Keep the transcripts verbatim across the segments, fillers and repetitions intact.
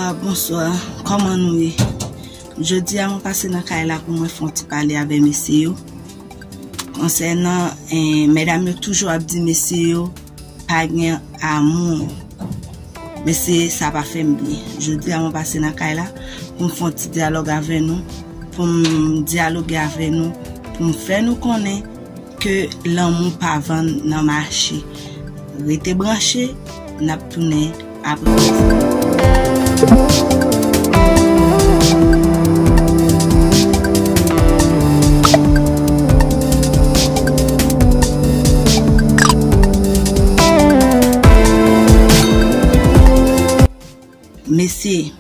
Ah, bonswa, kòman nou ye? Jodi a mwen pase nan kay la pou mwen fè yon ti pale avè mesye yo. Konsènan, eh, medam yo toujou ap di mesye yo pa gen amou. Mesye, sa pa fè m byen. Jodi a mwen pase nan kay la pou m fè yon ti dyalòg avè nou, pou m dyaloge avè nou, pou m fè nou konnen ke lanmou pa vann nan mache. Rete branche, n ap tounen apre pòz. Mesye,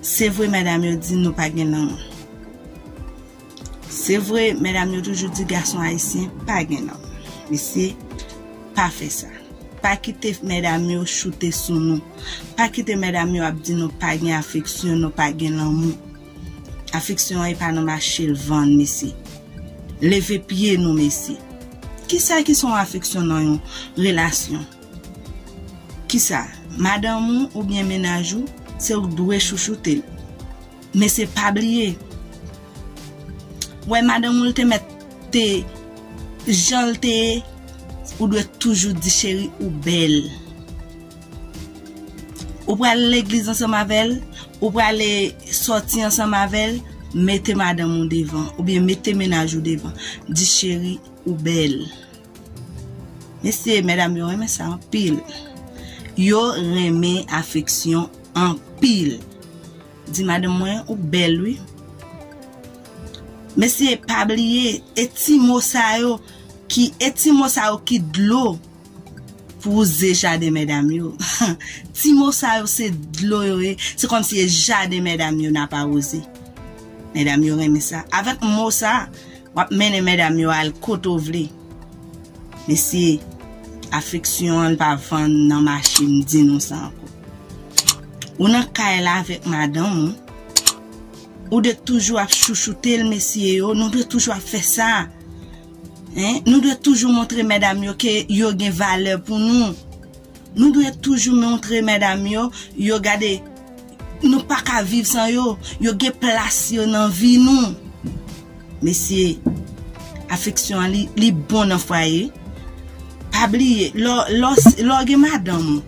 se vre medam yo di nou pa gen lanmou. Se vre, medam yo toujou di gason ayisyen pa gen lanmou. Mesye, pa fè sa. Pa kite medam yo choute sou nou. Pa kite medam yo ap di nou pa gen afeksyon, nou pa gen lanmou. Afeksyon an e pa nan mache l vann, mesye. Leve pye nou, mesye. Kisa ki se yon afeksyon nan yon relasyon? Kisa? Madanm ou oubyen mennaj ou, se ou k dwe chouchoute l. Men se pa bliye. Wè madanm ou l te mèt te jan l te ye, ou dwe toujou di cheri ou bèl. Ou pral legliz ansanm avè l, ou prale sòti ansanm avè l, mete madanm ou devan, oubyen mete mennaj ou devan. Di cheri ou bèl. Mesye, medam yo renmen sa anpil. Yo renmen afeksyon anpil. Di madanm mwen, ou bèl wi. Mesye, pa bliye, e ti mo sa yo ki, e ti mo sa yo ki dlo pou wouze jaden medam yo. Ti mo sa yo se dlo yo ye, se kòmsi e jaden medam yo n ap awouze. Medam yo renmen sa. Avèk mo sa, w ap mennen medam yo al kote w vle. Mesye, afeksyon an pa vann nan mache, m di nou sa ankò. Ou nan kay la avèk madanm ou, ou dwe toujou ap chouchoute l, mesye yo, nou dwe toujou ap fè sa. Hein? Nou dwe toujou montre medam yo ke yo gen valè pou nou. Nou dwe toujou montre medam yo, yo gade, nou pa ka viv san yo, yo gen plas yo nan vi nou. Mesye, afeksyon an li, li bon nan fwaye. Pa bliye, lè, lè, lè w gen madanm ou,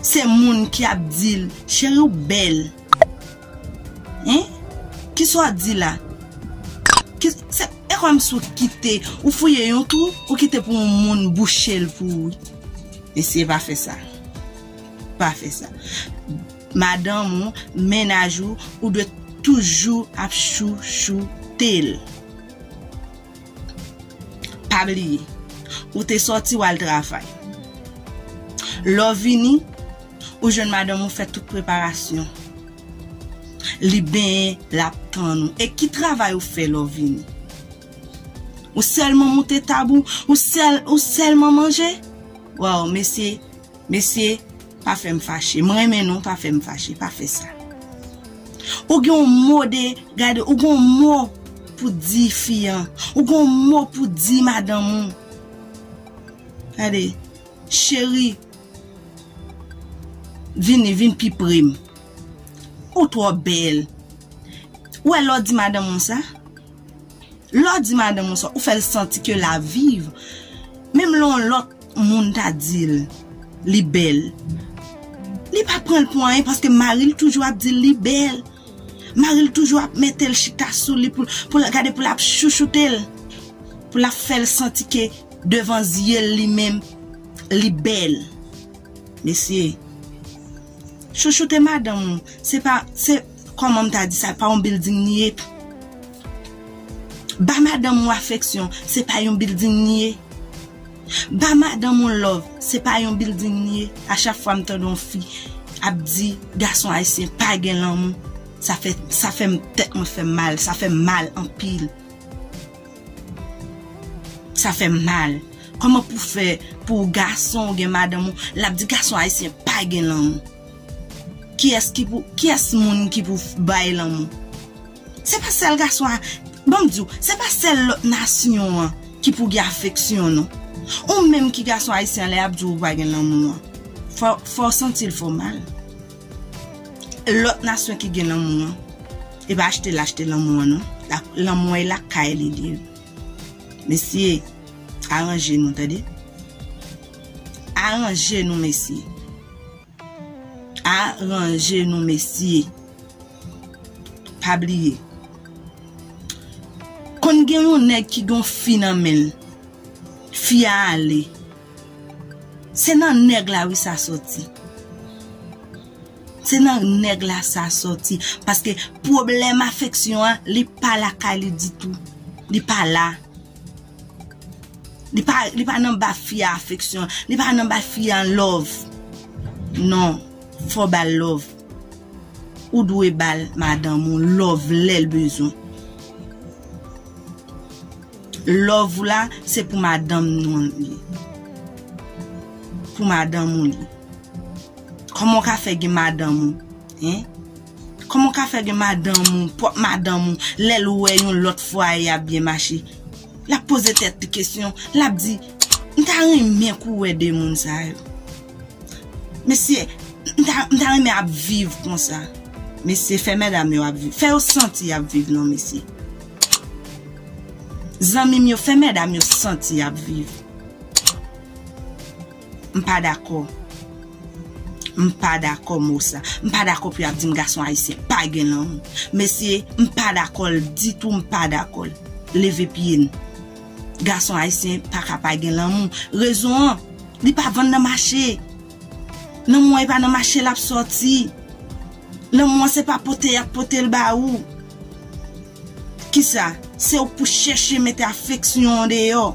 se moun ki ap di l, cheri ou bèl. Hein? Kisa w di la? Ki, se, e kòmsi w kite, ou fouye yon twou, ou kite pou yon moun bouche l pou ou. Mesye, pa fè sa. Pa fè sa. Madanm ou, mennaj ou, ou dwe toujou ap chouchoute l. Pa bliye, ou te sòti w al travay. Lè w vini, ou jwenn madanm ou fè tout preparasyon. Li benyen, l ap tann ou. E ki travay ou fè lè w vini? Ou sèlman moute tab ou, ou sèl, ou sèlman manje? Waw, mesye, mesye, pa fè m fache. M renmen nou, pa fè m fache, pa fè sa. Ou gen yon mo de, gade, ou gen yon mo pou di fi an. Ou gen yon mo pou di madanm ou. Gade, cheri, vini, vin pi pre m. Ou twò bèl. Ou wè lè w di madanm ou sa? Lè w di madanm ou sa, ou fè l santi ke l ap viv. Menm lè yon lòt moun ta di l, li bèl. Li pa pran l pou anyen paske mari l toujou ap di l li bèl. Mari l toujou ap mete l chita sou li pou, pou l gade, pou l ap chouchoute l. Pou l ap fè l santi ke devan zye l li menm, li bèl. Mesye, chouchoute madanm ou, se pa, se, kòman m ta di sa, pa yon bilding li ye. Ba madanm ou afeksyon, se pa yon bilding li ye. Ba madanm ou love, se pa yon bilding li ye. A chak fwa m tande yon fi ap di gason ayisyen pa gen lanmou, sa fè, sa fè m, tèt mwen fè m mal, sa fè m mal anpil. Sa fè m mal. Kòman pou fè pou gason ou gen madanm ou, l ap di gason ayisyen pa gen lanmou? Kiyès ki pou, kiyès moun ki pou bay lanmou? Se pa sèl gason a, ban m di w, se pa sèl lòt nasyon an ki pou gen afeksyon non. Ou menm ki gason ayisyen an, lè y ap di w ou pa gen lanmou an, fò, fò w santi l fè w mal. Lòt nasyon ki gen lanmou an, e pa achte l achte lanmou an non. La- Lanmou an e lakay li li. Mesye, aranje nou, tande. Aranje nou, mesye. Aranje nou, mesye. Pa bliye. Konn gen yon nèg ki gen yon fi nan men l. Fi a ale. Se nan nèg la wi sa sòti. Se nan nèg la sa sòti. Paske pwoblèm afeksyon an, li pa lakay li ditou. Li pa la. Li pa, li pa nan ba fi a afeksyon. Li pa nan ba fi a love. Non. Fò ba l love. Ou dwe ba l madanm ou love lè l bezwen. Love ou la, se pou madanm nou li. Pou madanm ou li. Kòman w ka fè gen madanm ou? Hein? Kòman w ka fè gen madanm ou, pwòp madanm ou, lè l wè yon lòt fwaye ap byen mache? L ap poze tèt li kesyon, l ap di, "M ta renmen kou wè de moun sa yo." Mesye, m ta, m ta renmen ap viv konsa. Mesye, fè medam yo ap viv. Fè yo santi y ap viv non, mesye. Zanmi m yo, fè medam yo santi y ap viv. M pa dakò. M pa dakò mo sa. M pa dakò pou y ap di m gason ayisyen pa gen lanmou. Mesye, m pa dakò l ditou, m pa dakò l. Leve pye n. Gason ayisyen pa ka pa gen lanmou. Rezon an, li pa vann nan mache. Lanmou an e pa nan mache l ap sòti. Lanmou an se pa pote y ap pote l ba ou. Kisa? Se ou pou chèche mete afeksyon an deyò.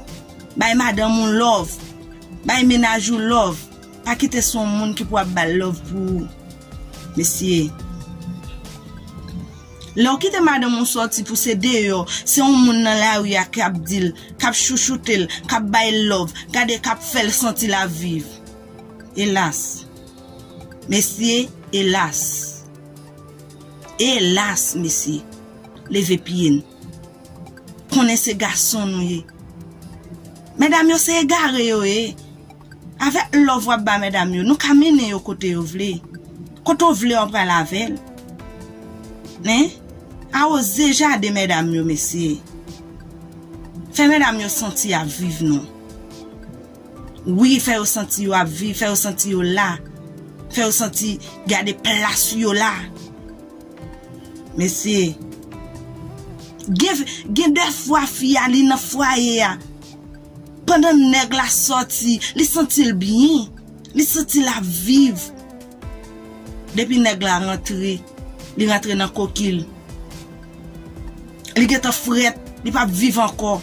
Bay madanm ou love. Bay mennaj ou love. Pa kite se yon moun ki pou ap ba l love pou ou. Mesye. Lè w kite madanm ou sòti pou se deyò, se yon moun nan lari a k ap di l, k ap chouchoute l, k ap ba l love, gade k ap fè l santi l ap viv. Elas. Mesye, elas. Elas, mesye. Leve pye n. Konnen se gason nou ye. Medam yo se egare yo ye. Avèk love w ap ba medam yo, nou ka mennen yo kote yo vle. Kote w vle w pral avè l. Hein? Awoze jaden medam yo, mesye. Fè medam yo santi y ap viv non. Wi, fè yo santi yo ap viv, fè yo santi yo la. Fè yo santi gade plas yo la. Mesye, gen, gen de fwa fi a li nan fwaye a. Pandan nèg la sòti, li santi l byen. Li santi l ap viv. Depi nèg la rantre, li rantre nan koki l. Li gentan frèt, li p ap viv ankò.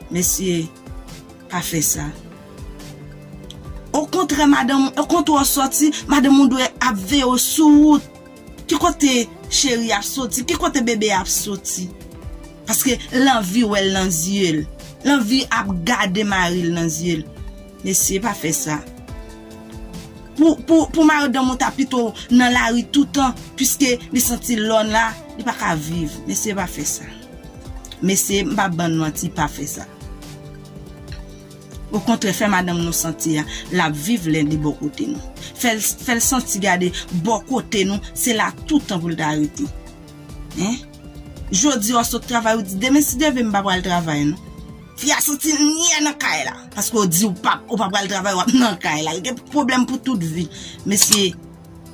Mesye, pa fè sa. Okontrè, madanm, okontrè w sòti, madanm ou dwe ap veye w sou wout. Ki kote cheri ap soti? Ki kote bebe ap soti? Paske l anvi wè l nan zye l. L anvi ap gade mari l nan zye l. Mesye, pa fè sa. Pou, pou, pou madanm ou ta pito nan lari toutan, piske li santi lòn la, li pa ka viv. Mesye, pa fè sa. Mesye, m p ap ban n manti, pa fè sa. Okontrè, fè madanm nou santi a, l ap viv lè li bò kote nou. Fè l, fè l santi gade bò kote nou, se la toutan pou l ta rete. Hein? Jodi a w sot travay, ou di, "Demen, si Dye vle, m pa pral travay, non." Fi a santi l nyè nan kay la. Paske w di w pa, ou pa pral travay, w ap nan kay la. L gen pwoblèm pou tout vi. Mesye,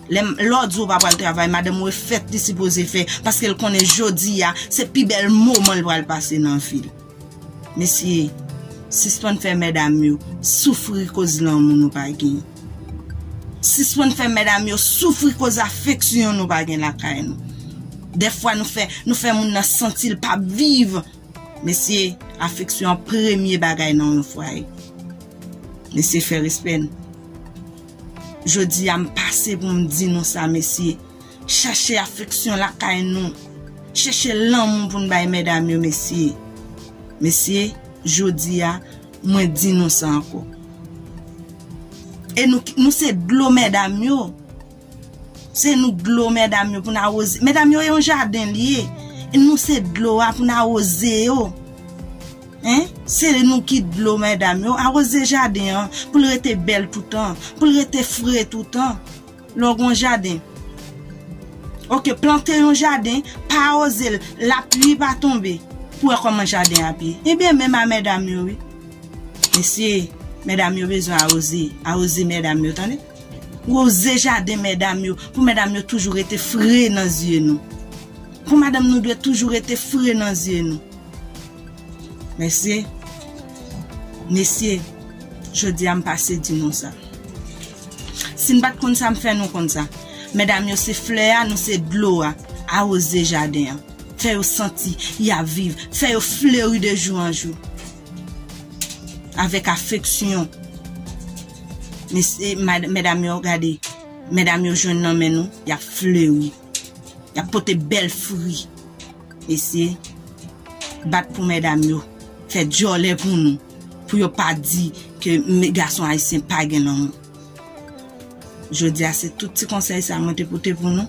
lè m, lè w di w pa pral travay, madanm ou e fèt li sipoze fè. Paske l konnen jodi a, se pi bèl moman l pral pase nan vi l. Mesye, sispann fè medam yo soufri koz lanmou nou pa gen. Sispann fè medam yo soufri koz afeksyon nou pa gen lakay nou. Dèfwa nou fè, nou fè moun nan santi l p ap viv. Mesye, afeksyon an premye bagay nan yon fwaye. Mesye, fè respè n. Jodi a, m pase pou m di nou sa, mesye. Chache afeksyon lakay nou. Chèche lanmou pou n bay medam yo, mesye. Mesye, jodi a, mwen di nou sa ankò. E nou, nou se dlo medam yo. Se nou dlo medam yo pou n awoze. Medam yo e yon jaden li ye. E nou se dlo a pou n awoze yo. Hein? Se nou ki dlo medam yo. Awoze jaden an pou l rete bèl toutan, pou l rete fre toutan. Lè w gen yon jaden, Ok, plante yon jaden, pa awoze l, lapli pa tonbe. Pou wè kòman jaden ap ye. Ebyen, menm a medam yo, wi. Mesye, medam yo bezwen awoze. Awoze medam yo, tande? Woze jaden medam yo. Pou medam yo toujou rete fre nan zye nou. Pou madanm nou dwe toujou rete fre nan zye nou. Mesye, mesye, jodi a m pase di nou sa. Si n pa t konn sa, m fè nou konn sa. Medam yo se flè a, nou se dlo a. Awoze jaden an. Fè yo santi y ap viv. Fè yo fleri de jou an jou. Avèk afeksyon. Mesye, mad- medam yo, gade. Medam yo jwenn nan men nou, y ap fleri. Y ap pote bèl fri. Mesye, bat pou medam yo. Fè djòlè pou nou. Pou yo pa di ke me- gason ayisyen pa gen lanmou. Jodi a, se tout ti konsèy sa mwen te pote pou nou.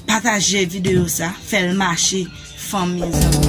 Pataje videyo sa, fè l mache, fanmi, zanmi.